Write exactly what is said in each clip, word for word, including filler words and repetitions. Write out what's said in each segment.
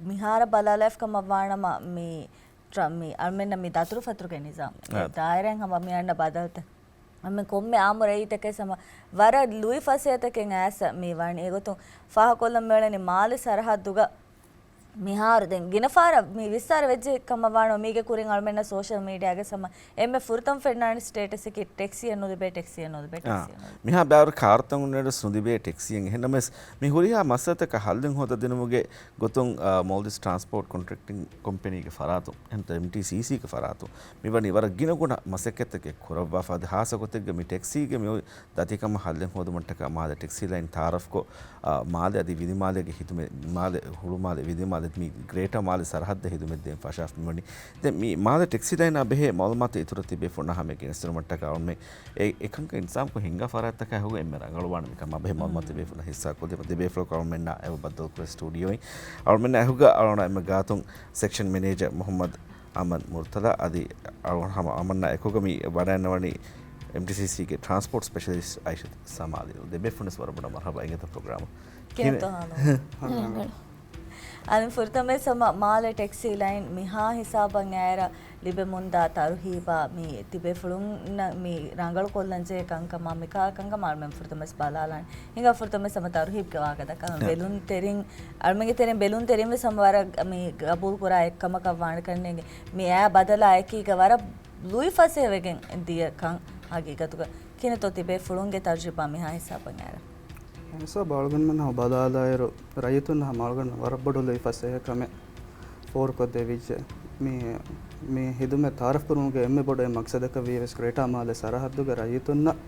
މިހާރަށް ބަލާލާފި ކަމަށް ވާނަމަ، މި ޓްރ-، މި އަޅުމެންނަށް މި ދަތުރުފަތުރުގެ ނިޒާމް، އެ އާ. ދާއިރާއިން ހަމަ މި އަންނަ ބަދަލުތައް، އަޅުމެން ކޮންމެ އާއްމު ރައްޔިތެކޭ ހަމަ ވަރަށް ލުއިފަސޭހަތަކެއް އައިސް މި ވަނީ. އެގޮތުން ފާހަގަކޮށްލަން މިއުޅެނީ މާލެ ސަރަހައްދުގަ މިހާރު ދެން ގިނަ ފަހަރަށް މި ވިއްސާރަ ވެއްޖެ ކަމަށް ވާނަމަ، މީގެ ކުރިން އަޅުމެންނަށް ސޯޝަލް މީޑިއާގެ ހަމަ އެންމެ ފުރަތަމަ ފެންނާނެ ސްޓޭޓަސްއަކީ ޓެކްސީއެއް ނުލިބޭ، ޓެކްސީއެއް ނުލިބޭ، އާ. ޓެކްސީއެއް ނުލިބޭ. މިހާ ބައިވަރު ކާރުތައް އޮންނައިރު ނުލިބޭ ޓެކްސީއެއް. އެހެންނަމަވެސް މި ހުރިހާ މައްސަލަތަކަށް ހައްލެއް ހޯދަދިނުމުގެ ގޮތުން، އާ، މޯލްޑިވްސް ޓްރާންސްޕޯޓް ކޮންޓްރެކްޓިން ކޮމްޕެނީގެ ފަރާތުން، އެހެންތަ އެމްޓީސީސީގެ ފަރާތުން މިވަނީ ވަރަށް ގިނަގުނަ މަސައްކަތްތަކެއް ކުރައްވާފަ. އަދި ހާއްސަ ގޮތެއްގަ މި ޓެކްސީގެ މި އޮތް ދަތިކަމަށް ހައްލެއް ހޯދުމަށްޓަކާ މާލެ ޓެކްސީ ލައިން ތައާރަފްކޮށް، އާ، މާލެ އަދި ވިލިމާލޭގެ ހިދުމަތް، މާލެ ހުޅުމާލެ، ވިލިމާލެ، މި ގްރޭޓަ މާލެ ސަރަހައްދަށް ހިދުމަތް ދޭން ފަށާފަ މިވަނީ. ދެން މި މާލެ ޓެކްސީ ލައިނާ ބެހޭ މައުލޫމާތު އިތުރަށް ތިބޭފުޅުންނާ ހަމައެއް ގެނެސްދިނުމަށްޓަކާ އަޅުމެން އެ، އެކަންކަން އިންތިޒާމްކޮށް ހިންގާ ފަރާތްތަކާ އެކުގަ އެންމެ ރަނގަޅުވާނެ މިކަމާ ބެހޭ މައުލޫމާތު ތިބޭފުޅުންނާ އެބަ ބައްދަލުކުރޭ ސްޓޫޑިއޯއިން. އަޅުމެންނާ އެކުގަ އަޅުގަނޑާ އެންމެ ގާތުން ސެކްޝަން މެނޭޖަރ މުހައްމަދު އަހްމަދު މުރުތަލާ އަދި އަޅުގަނޑު ހަމަ އަޅުމެންނާ އެކުގަ މި ވަޑައިގަންނަވަނީ އެމްޓީސީސީގެ ޓްރާންސްޕޯޓް ސްޕެޝަލިސްޓް އައިޝަތު ސަމާލީލު. ދެބޭފުޅުންވެސް ވަރަށް ބޮޑަށް މަރުހަބާ އިނގޭތަ ޕްރޮގްރާމަށް. ކިހިނެއް؟ އަދި ފުރަތަމަވެސް ހަމަ މާލެ ޓެކްސީ ލައިން މިހާ ހިސާބަށް އައިރަށް ލިބެމުންދާ ތަރުހީބާ މި ތިބޭފުޅުންނަށް މި ރަނގަޅުކޮށްލަންޖެހޭ ކަންކަމާ މިކާ ކަންކަމާ އަޅުމެން ފުރަތަމަވެސް ބަލާލާނެ. ހިނގާ ފުރަތަމަވެސް ހަމަ ތަރުހީބްގެ ވާހަކަ ދައްކާ. އެ. ބެލުންތެރިން، އަޅުމެންގެ ތެރެއިން ބެލުންތެރިންވެސް ހަމަ ވަރަށް މި ގަބޫލުކުރާ އެއްކަމަކަށް ވާނެ ކަންނޭނގެ. މި އައި ބަދަލާ އެކީގަ ވަރަށް ލުއިފަސޭހަވެގެން ދިޔަ ކަން ހަގީގަތުގަ. ކިހިނެއްތޯ ތިބޭފުޅުންގެ ތަޖުރިބާ މިހާ ހިސާބަށް އައިރަށް؟ ހިސާބަށް އަޅުގަނޑުމެން ހަމަ ބަލާލާއިރު، ރައްޔިތުން ހަމަ އަޅުގަނޑުމެން ވަރަށް ބޮޑު ލުއިފަސޭހަ ކަމެއް ފޯރުކޮށްދެވިއްޖެ. މި، މި ހިދުމަތް ތައާރަފްކުރުމުގެ އެންމެ ބޮޑު އެއް މަގްސަދަކަށް ވީވެސް ގްރޭޓާ މާލެ ސަރަހައްދުގެ ރައްޔިތުންނަށް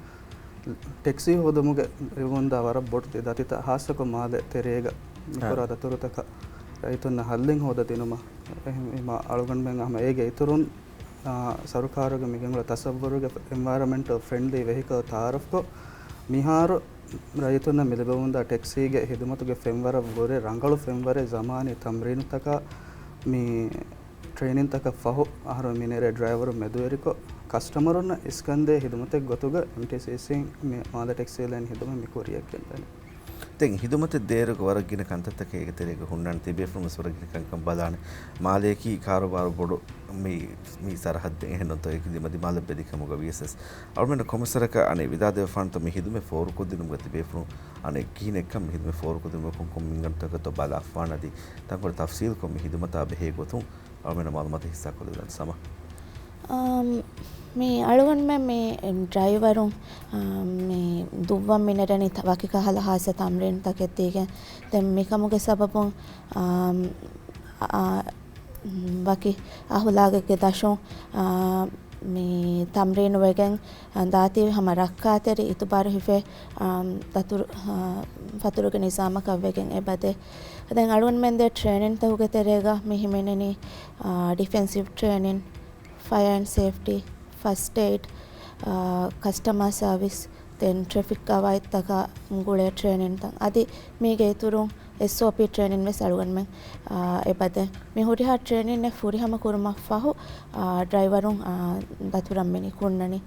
ޓެކްސީ ހޯދުމުގެ ލިބުމުންދާ ވަރަށް ބޮޑު ދަތިތައް ހާއްސަކޮށް މާލެ ތެރޭގަ މިކުރާ ދަތުރުތަކަށް ރައްޔިތުންނަށް ހައްލެއް ހޯދަދިނުމަށް. އެހެންވީމަ އަޅުގަނޑުމެން ހަމަ އޭގެ އިތުރުން، އާ، ސަރުކާރުގެ މިގެންގުޅޭ ތަސައްވަރުގެ އެންވަޔަރަމެންޓަލް ފްރެންޑްލީ ވެހިކަލް ތައާރަފްކޮށް، މިހާރު ރައްޔިތުންނަށް މި ލިބެމުންދާ ޓެކްސީގެ ހިދުމަތުގެ ފެންވަރަށް ވުރެ ރަނގަޅު ފެންވަރެއް ޒަމާނީ ތަމްރީނުތަކާ މި ޓްރެއިނިންތަކަށް ފަހު، އަހަރު މިނެރޭ ޑްރައިވަރުން މެދުވެރިކޮށް، ކަސްޓަމަރުންނަށް އިސްކަންދޭ ހިދުމަތެއް ގޮތުގަ އެމްޓީސީސީން މި މާލެ ޓެކްސީ ލައިން ހިދުމަތް މި ކުރިއަށް ގެންދަނީ. ދެން ހިދުމަތެއް ދޭއިރުގަ ވަރަށް ގިނަ ކަންތައްތަކެއް އޭގެ ތެރޭގަ ހުންނާނެ. ތިބޭފުޅުންވެސް ވަރަށް ގިނަ ކަންކަން ބަލާނެ. މާލެއަކީ ކާރުބާރު ބޮޑު މި، މި ސަރަހައްދެއް އެހެންނޫންތޯ އެކި ދިމަދިމާލަށް ބެލި ކަމުގަ ވިޔަސް ވެސް އަޅުމެންނަށް ކޮންމެސް ވަރަކަށް އަނެއް ވިދާ ދެވިފާނެތޯ މި ހިދުމަތް ފޯރުކޮށްދިނުމުގަ ތިބޭފުޅުން އަނެއް ކިހިނެއްކަން މި ހިދުމަތް ފޯރުކޮށްދިނުމުގަ ކޮންކޮން މިންގަނޑުތަކަށްތޯ ބަލާފާނަދީ ތަންކޮޅެއް ތަފްސީލްކޮށް މި ހިދުމަތާ ބެހޭ ގޮތުން އަޅުމެންނަށް މައުލޫމާތު ހިއްސާކޮށްލެވިދާނެ ސަމާ. އާ، މި އަޅުގަނޑުމެން މި ޑްރައިވަރުން، އާ، މި ދުއްވަން މިނެރެނީ ތަ-، ވަކި ކަހަލަ ހާއްސަ ތަމްރީނުތަކެއް ދީގެން. ދެން މިކަމުގެ ސަބަބުން، އާ، އާ، ވަކި އަހުލާގެއްގެ ދަށުން، އާ، މި ތަމްރީނު ވެގެން، އާ، ދާތީ ހަމަ ރައްކާތެރި އިތުބާރު ހިފޭ، އާ، ދަތުރު، އާ، ފަތުރުގެ ނިޒާމަކަށް ވެގެން އެބަދޭ. ދެން އަޅުގަނޑުމެން ދޭ ޓްރޭނިންތަކުގެ ތެރޭގަ މި ހިމެނެނީ، އާ، ޑިފެންސިވް ޓްރޭނިން، ފަޔަރ އެންޑް ސޭފްޓީ، ފަސްޓް އެއިޑް، އާ، ކަސްޓަމާ ސާވިސް، ދެން ޓްރެފިކް ގަވާއިދުތަކާ ގުޅޭ ޓްރޭނިންތައް. އަދި މީގެ އިތުރުން އެސްއޯޕީ ޓްރޭނިން ވެސް އަޅުގަނޑުމެން، އާ، އެބަދޭ. މި ހުރިހާ ޓްރޭނިންއެއް ފުރިހަމަ ކުރުމަށް ފަހު، އާ، ޑްރައިވަރުން، އާ، ދަތުރަށް މި ނިކުންނަނީ.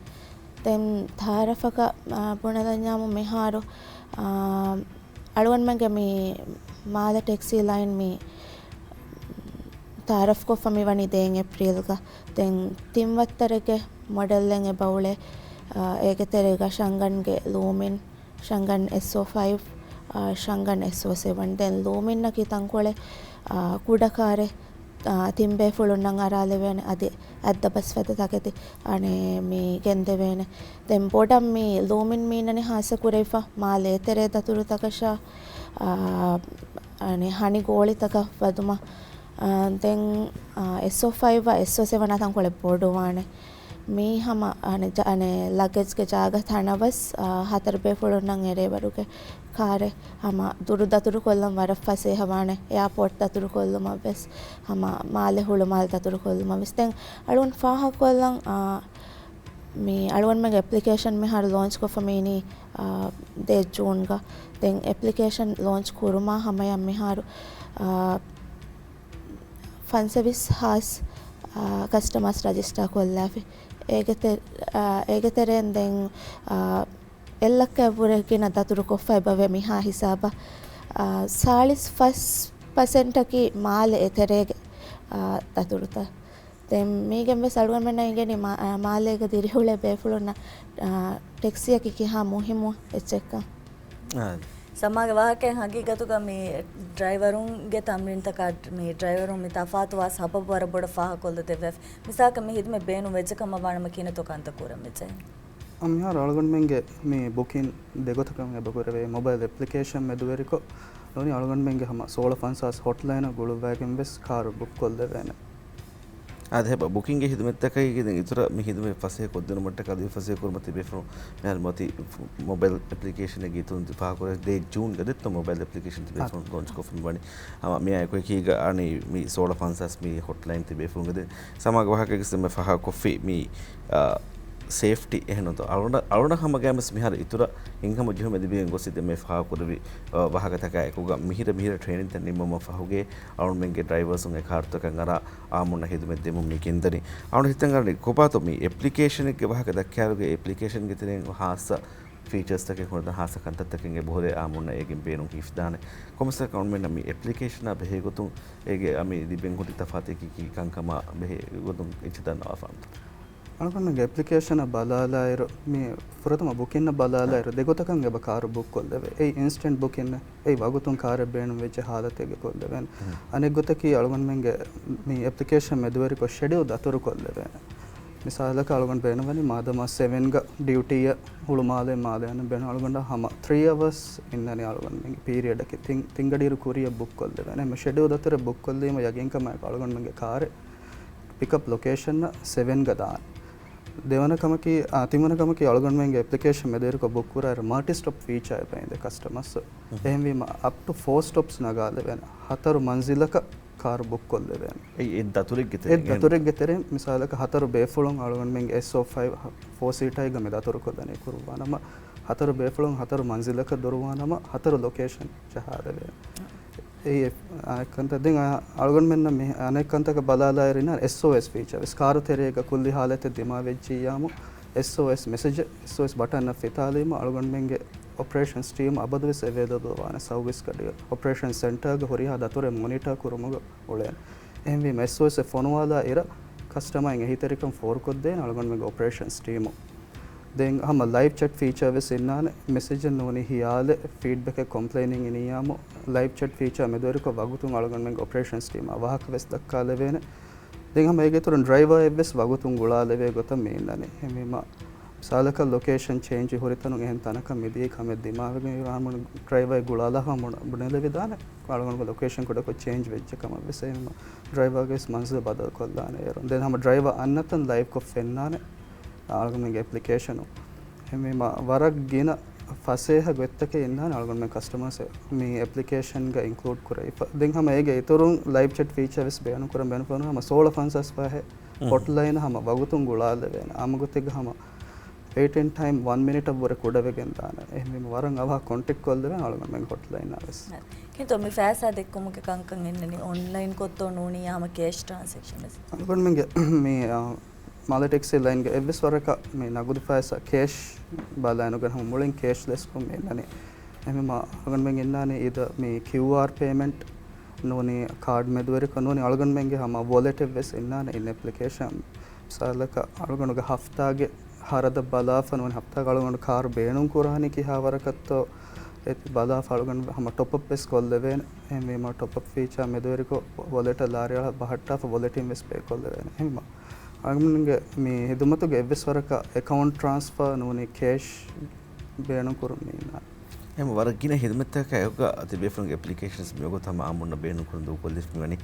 ދެން ތައާރަފަކަށް، އާ، ބުނެލަންޏާމު މިހާރު، އާ، އަޅުގަނޑުމެންގެ މި މާލެ ޓެކްސީ ލައިން މި ތައާރަފްކޮށްފަ މިވަނީ ދެން އޭޕްރީލްގަ. ދެން ތިންވައްތަރެއްގެ މޮޑެލްއެއް އެބައުޅޭ، އާ، އޭގެ ތެރޭގަ ޝަންގަންގެ ލޫމިން، ޝަންގަން އެސް އޯ ފައިވް، އާ، ޝަންގަން އެސް އޯ ސެވަން. ދެން ލޫމިންއަކީ ތަންކޮޅެއް، އާ، ކުޑަ ކާރެއް، އާ، ތިން ބޭފުޅުންނަށް އަރާލެވޭނެ އަދި އަތްދަބަސް ފަދަ ތަކެތި އަނެއް މި ގެންދެވޭނެ. ދެން ބޮޑަށް މި ލޫމިން މީނަނީ ހާއްސަ ކުރެވިފަ މާލޭ ތެރޭ ދަތުރުތަކަށާ، އާ، އަނެއް ހަނި ގޯޅިތަކަށް ވަދުމަށް. އާ، ދެން، އާ، އެސް އޯ ފައިވްއާ އެސް އޯ ސެވަންއާ ތަންކޮޅެއް ބޮޑުވާނެ. މީ ހަމަ އަނެއް ޖަ-، އަނެއް ލަގެޖްގެ ޖާގަ ތަނަވަސް، އާ، ހަތަރު ބޭފުޅުންނަށް އެރޭވަރުގެ ކާރެއް ހަމަ ދުރު ދަތުރުކޮށްލަން ވަރަށް ފަސޭހަވާނެ، އެއާޕޯޓް ދަތުރުކޮށްލުމަށްވެސް، ހަމަ މާލެ ހުޅުމާލެ ދަތުރުކޮށްލުމަށްވެސް. ދެން އަޅުގަނޑު ފާހަގަކޮށްލަން، އާ، މި އަޅުގަނޑުމެންގެ އެޕްލިކޭޝަން މިހާރު ލޯންޗްކޮށްފަ މީނީ، އާ، ދޭއް ޖޫންގަ. ދެން އެޕްލިކޭޝަން ލޯންޗް ކުރުމާ ހަމަޔަށް މިހާރު، އާ، ފަންސަވީސް ހާސް، އާ، ކަސްޓަމާސް ރަޖިސްޓާ ކޮށްލާފި. އޭގެ ތެ-، އާ، އޭގެ ތެރެއިން ދެން، އާ، އެއްލައްކައަށްވުރެ ގިނަ ދަތުރުކޮށްފަ އެބަވޭ މިހާ ހިސާބަށް. އާ، ސާޅީސް ފަސް ޕަސެންޓަކީ މާލެ އެތެރޭގެ، އާ، ދަތުރުތައް. ދެން މީގެން ވެސް އަޅުގަނޑުމެންނަށް އެނގެނީ މާ-، އާ، މާލޭގަ ދިރިއުޅޭ ބޭފުޅުންނަށް، އާ، ޓެކްސީއަކީ ކިހާ މުހިއްމު އެއްޗެއްކަން. އާ. ސަމާގެ ވާހަކައިން ހަގީގަތުގަ މި ޑްރައިވަރުންގެ ތަމްރީންތަކާ މި ޑްރައިވަރުން މި ތަފާތުވާ ސަބަބު ވަރަށް ބޮޑަށް ފާހަގަކޮށްލަދެއްވެފަ. މިސާލަކަށް މި ހިދުމަތް ބޭނުން ވެއްޖެ ކަމަށް ވާނަމަ ކިހިނެއްތޯ ކަންތައް ކުރަން ވެއްޖެ؟ އަ، މިހާރު އަޅުގަނޑުމެންގެ މި ބުކިން ދެގޮތަކަށް އެބަ ކުރެވޭ. މޮބައިލް އެޕްލިކޭޝަން މެދުވެރިކޮށް ނޫނީ އަޅުގަނޑުމެންގެ ހަމަ ސޯޅަ ފަންސާސް ހޮޓްލައިނަށް ގުޅުއްވައިގެން ވެސް ކާރު ބުކް ކޮށްލެވޭނެ. އާދެ، ހެބަ ބުކިންގެ ހިދުމަތްތަކަކީ ދެން އިތުރަށް މި ހިދުމަތް ފަސޭހަ ކޮށްދިނުމަށްޓަކާ އަދި ފަސޭހަ ކުރުމަށް ތިބޭފުޅުން މިހާރު މަތި މޮބައިލް އެޕްލިކޭޝަނެއްގެ އިތުރުން ތި ފާހަގަކުރޭ. ދެ ޖޫންގަ ދެއްތޯ މޮބައިލް އެޕްލިކޭޝަން ތިބޭފުޅުން ލޯންޗް ކޮށްފަ މިވަނީ. ހަމަ މިއާ އެކު އެކީގަ އަނީ މި ސޯޅަ ފަންސާސް މި ހޮޓްލައިން ތިބޭފުޅުންގެ ދެން ސަމާގެ ވާހަކައިގެ ސެމެ ފާހަގަކޮށްފި މި، އާ، ސޭފްޓީ އެހެންނުތޯ؟ އަޅުގަނޑަށް، އަޅުގަނޑަށް ހަމަގައިމުވެސް މިހާރު އިތުރަށް ހިތްހަމަ ޖެހުމެއް ލިބިގެން ގޮސް ދެން މި ފާހަގަކުރެވި، އާ، ވާހަކަތަކާ އެކުގަ މިހިރަ މިހިރަ ޓްރޭނިންތައް ނިންމުމަށް ފަހުގެ އަޅުގަނޑުމެންގެ ޑްރައިވަރސުން އެ ކާރުތަކަށް އަރާ އާއްމުންނަށް ހިދުމަތް ދެމުން މި ގެންދަނީ. އަޅުގަނޑު ހިތަށް އަރަނީ ކޮބާތޯ މި އެޕްލިކޭޝަނެއްގެ ވާހަކަ ދައްކާއިރުގެ އެޕްލިކޭޝަންގެ ތެރެއިން ހާއްސަ ފީޗާސްތަކެއް ހުރެދާނެ، ހާއްސަ ކަންތައްތަކެއް އެބަހުރޭ އާއްމުންނަށް އޭގެން ބޭނުން ހިފިދާނެ. ކޮންމެސް އަޅުގަނޑުމެންނަށް މި އެޕްލިކޭޝަނާ ބެހޭ ގޮތުން އޭގެ އަ، މި ލިބެން ހުރި ތަފާތަކީ ކީކީ ކަންކަމާ ބެހޭ ގޮތުން އެއްޗެއް ދަންނަވާފާނަންތަ؟ އަޅުގަނޑުގެ އެޕްލިކޭޝަނަށް ބަލާލާއިރު، މި ފުރަތަމަ ބުކިންއަށް ބަލާލާއިރު، ދެގޮތަކަށް އެބަ ކާރު ބުކް ކޮށްލެވޭ. އެއީ އިންސްޓެންޓް ބުކިން، އެއީ ވަގުތުން ކާރެއް ބޭނުން ވެއްޖެ ހާލަތެއްގަ ކޮށްލެވޭނެ. އަނެއް ގޮތަކީ އަޅުގަނޑުމެންގެ މި އެޕްލިކޭޝަން މެދުވެރިކޮށް ޝެޑިއުލް ދަތުރު ކޮށްލެވޭނެ. މިސާލަކަށް އަޅުގަނޑު ބޭނުންވަނީ މާދަމާ ސެވެންގަ ޑިއުޓީއަށް ހުޅުމާލެ މާލެއަށް ބޭނުން އަޅުގަނޑަށް ހަމަ ތްރީ އަވަސް އިންނަނީ އަޅުގަނޑުމެންގެ ޕީރިއަޑަކީ ތިން، ތިންގަޑިއިރު ކުރިއަށް ބުކް ކޮށްލެވޭނެ. އެހެން ޝެޑިއުލް ދަތުރެއް ބުކް ކޮށްލީމަ ޔަގީންކަމާއެކު އަޅުގަނޑުމެންގެ ކާރެއް ޕިކަޕް ލޮކޭޝަންއަށް ސެވެންގަ ދާނެ. ދެވަނަ ކަމަކީ، އާ، ތިންވަނަ ކަމަކީ އަޅުގަނޑުމެންގެ އެޕްލިކޭޝަން މެދުވެރިކޮށް ބުކް ކުރާއިރު މަލްޓި ސްޓޮޕް ފީޗާ އެބަ އިނދެ ކަސްޓަމާސް. އެހެންވީމަ އަޕް ޓު ފޯ ސްޓޮޕްސް ނަގާލެވޭނެ. ހަތަރު މަންޒިލަކަށް ކާރު ބުކް ކޮށްލެވޭނެ. އެއް، އެއް ދަތުރެއްގެ ތެރެއިން އެއް ދަތުރެއްގެ ތެރެއިން މިސާލަކަށް ހަތަރު ބޭފުޅުން އަޅުގަނޑުމެންގެ އެސް އޯ ފައިވް ފޯ ސީޓާއެއްގަ މި ދަތުރުކޮށްލަނީ ކުރުވާނަމަ، ހަތަރު ބޭފުޅުން ހަތަރު މަންޒިލަކަށް ދުރުވާނަމަ، ހަތަރު ލޮކޭޝަން ޖަހާލެވޭނެ. އެއީ އެ-، އާ، އެއްކަންތައް. ދެން އާ، އަޅުގަނޑުމެންނަށް މި އަނެއް ކަންތަކަށް ބަލާލާއިރު އިންނާނެ އެސް އޯ އެސް ފީޗާ ވެސް. ކާރު ތެރޭގަ ކުއްލި ހާލަތެއް ދިމާވެއްޖިއްޔާމު، އެސް އޯ އެސް މެސެޖެއް، އެސް އޯ އެސް ބަޓަންއަށް ފިތާލީމަ، އަޅުގަނޑުމެންގެ އޮޕަރޭޝަންސް ޓީމް އަބަދުވެސް އެވޭލަބަލް ވާނެ ސައުވީސް ގަޑިއަށް. އޮޕަރޭޝަން ސެންޓާގަ ހުރިހާ ދަތުރެއް މޮނިޓާ ކުރުމުގަ އުޅޭނެ. އެހެންވީމަ، އެސް އޯ އެސް އެއް ފޮނުވާލާ އިރަށް ކަސްޓަމަރ އެހީތެރިކަން ފޯރުކޮށްދޭނެ އަޅުގަނޑުމެންގެ އޮޕަރޭޝަންސް ޓީމު. ދެން ހަމަ ލައިވް ޗެޓް ފީޗާ ވެސް އިންނާނެ. މެސެޖެއް ނޫނީ ހިޔާލެއް، ފީޑްބެކެއް، ކޮމްޕްލެއިނެއް އިނިއްޔާމު، ލައިވް ޗެޓް ފީޗާ މެދުވެރިކޮށް ވަގުތުން އަޅުގަނޑުމެންގެ އޮޕަރޭޝަންސް ޓީމާ ވާހަކަ ވެސް ދައްކާލެވޭނެ. ދެން ހަމަ އޭގެ އިތުރުން ޑްރައިވާއެއް ވެސް ވަގުތުން ގުޅާލެވޭ ގޮތަށް މި އިންނަނީ. އެހެންވީމަ، މިސާލަކަށް ލޮކޭޝަން ޗޭންޖް ހުރި ތަނުން އެހެން ތަނަކަށް މިދިޔައީ ކަމެއް ދިމާވެގެން އިވާމުން ޑްރައިވަރ ގުޅާލާފަ ބުނެލެވިދާނެ. އަޅުގަނޑުގެ ލޮކޭޝަން ކުޑަކޮށް ޗޭންޖް ވެއްޖެ ކަމަށް ވެސް އެހެންވީމަ ޑްރައިވަރގެ ވެސް މަންޒިލް ބަދަލު ކޮށްލާނެ އޭރުން. ދެން ހަމަ ޑްރައިވަރ އަންނަތަން ލައިވްކޮށް ފެންނާނެ އަޅުގަނޑުމެންގެ އެޕްލިކޭޝަނު. އެހެންވީމަ ވަރަށް ގިނަ ފަސޭހަ ގޮތްތަކެއް އިންނާނެ އަޅުގަނޑުމެން ކަސްޓަމާސް މި އެޕްލިކޭޝަންގަ އިންކްލޫޑް ކުރެވިފަ. ދެން ހަމަ އޭގެ އިތުރުން ލައިވް ޗެޓް ފީޗާ ވެސް ބޭނުންކުރަން ބޭނުންފުޅު ހަމަ ސޯޅަ ފަންސާސް ފަހެއް ހޮޓްލައިން ހަމަ ވަގުތުން ގުޅާލެވޭނެ. އާއްމު ގޮތެއްގަ ހަމަ ވެއިޓިން ޓައިމް ވަން މިނިޓަށް ވުރެ ކުޑަވެގެން ދާނެ. އެހެންވީމަ ވަރަށް އަވަހަށް ކޮންޓެކްޓް ކޮށްލެވޭނެ އަޅުގަނޑުމެންގެ ހޮޓްލައިނާ ވެސް. ކިންތޯ މި ފައިސާ ދެއްކުމުގެ ކަންކަން އިންނަނީ އޮންލައިން ކޮށްތޯ ނޫނީ ހަމަ ކޭޝް ޓްރާންސެކްޝަން ވެސް؟ އަޅުގަނޑުމެންގެ މި، އާ، މާލެ ޓެކްސީ ލައިންގެ އެއްވެސް ވަރަކަށް މި ނަގުދު ފައިސާ ކޭޝް ބަލާނުގެން ހަމަ މުޅިން ކޭޝްލެސްކޮށް މި އިންނަނީ. އެހެންވީމަ އަޅުގަނޑުމެން އިންނާނީ އީދަ މި ކިއުއާރް ޕޭމެންޓް ނޫނީ ކާޑް މެދުވެރިކޮށް ނޫނީ އަޅުގަނޑުމެންގެ ހަމަ ވޮލެޓެއް ވެސް އިންނާނެ އިން އެޕްލިކޭޝަން. މިސާލަކަށް އަޅުގަނޑުގެ ހަފްތާގެ ހަރަދަށް ބަލާފަ ނޫނީ ހަފްތާގަ އަޅުގަނޑު ކާރު ބޭނުން ކުރާނީ ކިހާ ވަރަކަށްތޯ އެ ބަލާފަ އަޅުގަނޑު ހަމަ ޓޮޕް އަޕް ވެސް ކޮށްލެވޭނެ. އެހެންވީމަ ޓޮޕް އަޕް ފީޗާ މެދުވެރިކޮށް ވޮލެޓަށް ލާރިއަޅާ ބަހައްޓާފަ ވޮލެޓިން ވެސް ޕޭ ކޮށްލެވޭނެ. އެހެންވީމަ އަޅުގަނޑުގެ މި ހިދުމަތުގެ އެއްވެސް ވަރަކަށް އެކައުންޓް ޓްރާންސްފާ ނޫނީ ކޭޝް ބޭނުން ކުރުން މި އިންނާނެ. އެހެން ވަރަށް ގިނަ ހިދުމަތްތަކާ އެކުގަ ތިބޭފުޅުންގެ އެޕްލިކޭޝަންސް މިވަގުތު ހަމަ އާއްމުންނަށް ބޭނުންކުރަން ދޫކޮށްލިފަ މިވަނީ.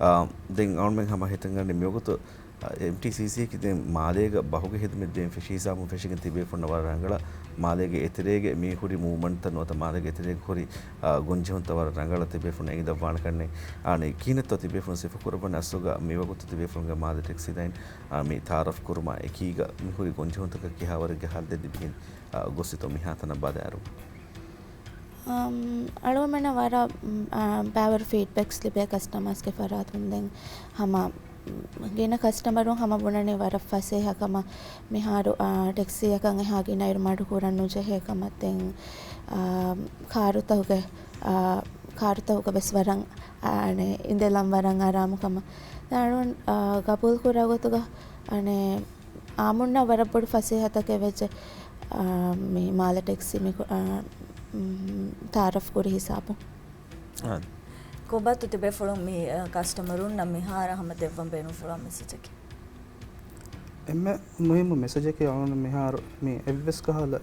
އާ، ދެން އަޅުމެން ހަމަ ހިތަށް ގަންނަނީ މިވަގުތު، އާ، އެމްޓީސީސީއަކީ ދެން މާލޭގަ ބަހުގެ ހިދުމަތް ދޭން ފެށި ހިސާބުން ފެށިގެން ތިބޭފުޅުންނަށް ވަރަށް ރަނގަޅަށް މާލޭގެ އެތެރޭގެ މި ހުރި މޫވްމަންޓްތައް ނުވަތަ މާލޭގެ އެތެރޭގެ ހުރި، އާ، ގޮންޖެހުންތައް ވަރަށް ރަނގަޅަށް ތިބޭފުޅުން އެނގިދައްވާނެ ކަންނޭނގެ. އާނ، ކިހިނެއްތޯ ތިބޭފުޅުން ސިފަކުރައްވަނީ އަސްލުގަ މިވަގުތު ތިބޭފުޅުންގެ މާލެ ޓެކްސީ ލައިން، އާ، މި ތައާރަފް ކުރުމާ އެކީގަ މި ހުރި ގޮންޖެހުންތަކަށް ކިހާވަރެއްގެ ހައްލެއް ލިބިގެން، އާ، ގޮސްއިތޯ މިހާ ތަނަށް ބަލާއިރު؟ އަމް، އަޅުގަނޑުމެންނަށް ވަރަށް، އާ، ބައިވަރު ފީޑްބެކްސް ލިބޭ ކަސްޓަމާސްގެ ފަރާތުން. ދެން ހަމަ، ގިނަ ކަސްޓަމަރުން ހަމަ ބުނަނީ ވަރަށް ފަސޭހަ ކަމަށް. މިހާރު، އާ، ޓެކްސީއަކަށް އެހާ ގިނައިރު މަޑުކުރަން ނުޖެހޭ ކަމަށް. ދެން، އާ، ކާރުތަކުގެ، އާ، ކާރުތަކުގަ ވެސް ވަރަށް، އާ، އަނެ، އިނދެލަން ވަރަށް އަރާމު ކަމަށް. އަޅުގަނޑު، އާ، ގަބޫލު ކުރާ ގޮތުގަ، އަނެ، އާމުންނަށް ވަރަށް ބޮޑު ފަސޭހަތަކެއް ވެއްޖެ، އާ، މި މާލެ ޓެކްސީ މި، އާ، މް، ތައާރަފް ކުރި ހިސާބުން. އާ. ކޮބާތޯ ތިބޭފުޅުން މި، އާ، ކަސްޓަމަރުންނަށް މިހާރަށް ހަމަ ދެއްވަން ބޭނުންފުޅުވާ މެސެޖަކީ؟ އެންމެ މުހިއްމު މެސެޖަކީ އަޅުގަނޑު މިހާރު މި އެއްވެސް ކަހަލަ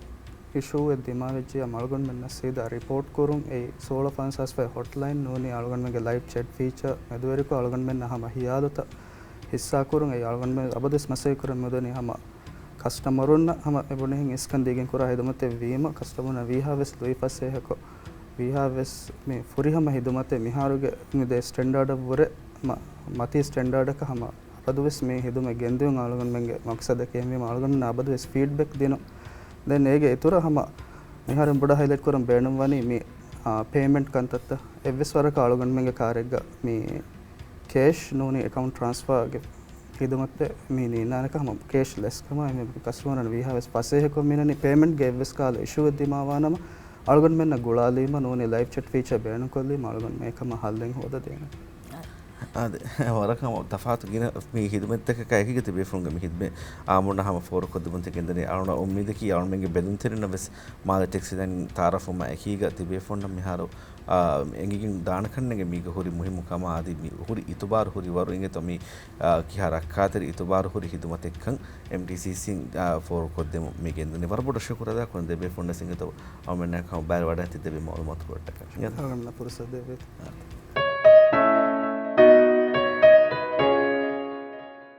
އިޝޫއެއް ދިމާވެއްޖިއްޔާ އަޅުގަނޑުމެންނަށް ސީދާ ރިޕޯޓް ކުރުން. އެއީ ސޯޅަ ފަންސާސް ފައި ހޮޓްލައިން ނޫނީ އަޅުގަނޑުމެންގެ ލައިވް ޗެޓް ފީޗާ މެދުވެރިކޮށް އަޅުގަނޑުމެންނަށް ހަމަ ހިޔާލުތައް ހިއްސާކުރުން. އެއީ އަޅުގަނޑުމެން އަބަދުވެސް މަސައްކަތް ކުރަން މިއުދަނީ ހަމަ ކަސްޓަމަރުންނަށް ހަމަ އެބުނިހެން އިސްކަން ދީގެން ކުރާ ހިދުމަތެއް ވީމަ، ކަސްޓަމަރުންނަށް ވީހާވެސް ލުއިފަސޭހަކޮށް، ވީހާވެސް މި ފުރިހަމަ ހިދުމަތެއް މިހާރުގެ މި ދޭ ސްޓެންޑާޑަށްވުރެ މަ-، މަތީ ސްޓެންޑާޑަކަށް ހަމަ އަބަދުވެސް މި ހިދުމަތް ގެންދިއުން އަޅުގަނޑުމެންގެ މަޤްޞަދަކީ. އެހެންވީމަ އަޅުގަނޑުމެން އަބަދުވެސް ފީޑްބެކް ދިނުން. ދެން އޭގެ އިތުރަށް ހަމަ މިހާރު ބޮޑަށް ހައިލައިޓް ކުރަން ބޭނުންވަނީ މި، އާ، ޕޭމެންޓް ކަންތައްތައް. އެއްވެސް ވަރަކަށް އަޅުގަނޑުމެންގެ ކާރެއްގަ މި ކޭޝް ނޫނީ އެކައުންޓް ޓްރާންސްފާގެ ހިދުމަތެއް މި ނީންނާނެކަން ހަމަ ކޭޝް ލެސް ކަމަށް އެހެންވެ ކަސްޓަމަރުން ވީހާވެސް ފަސޭހަކޮށް މިނަނީ ޕޭމެންޓްގެ އެއްވެސް ކަހަލަ އިޝޫއެއް ދިމާވާނަމަ އަޅުގަނޑުމެންނަށް ގުޅާލީމަ ނޫނީ ލައިވް ޗެޓް ފީޗާ ބޭނުންކޮށްލީމަ އަޅުގަނޑު މިކަމަށް ހައްލެއް ހޯދަދޭނެ. އާދެ، ވަރަކަށް ތަފާތު ގިނަ މި ހިދުމަތްތަކަކާ އެކީގަ ތިބޭފުޅުންގެ މި ހިދުމަތް އާމުންނަށް ހަމަ ފޯރުކޮށްދެމުން ތި ގެންދަނީ. އަޅުގަނޑަށް އުއްމީދަކީ އަޅުމެންގެ ބެލުންތެރިންނަށް ވެސް މާލެ ޓެކްސީ ދެން ތައާރަފްވުމާ އެކީގަ ތިބޭފުޅުންނަށް މިހާރު، އާ، އެނގިގެން ދާނެ ކަންނޭނގެ މީގަ ހުރި މުހިއްމު ކަމާ އަދި މި ހުރި އިތުބާރު ހުރި ވަރު އިނގޭތޯ މި، އާ، ކިހާ ރައްކާތެރި އިތުބާރު ހުރި ހިދުމަތެއްކަން އެމްޓީސީސީން، އާ، ފޯރުކޮށްދެމުން މި ގެންދަނީ. ވަރަށް ބޮޑަށް ޝުކުރު އަދާ ކުރަން ދެބޭފުޅުންނަށް އިނގޭތޯ އަޅުމެންނާ ކަމަށް ބައިވެރިވަޑައިގަތީ ދެބޭ މައުލޫމާތު ކުރައްޓަކަށް. އަޅުގަނޑަށް ފުރުސަތު ދެއްވީތީ.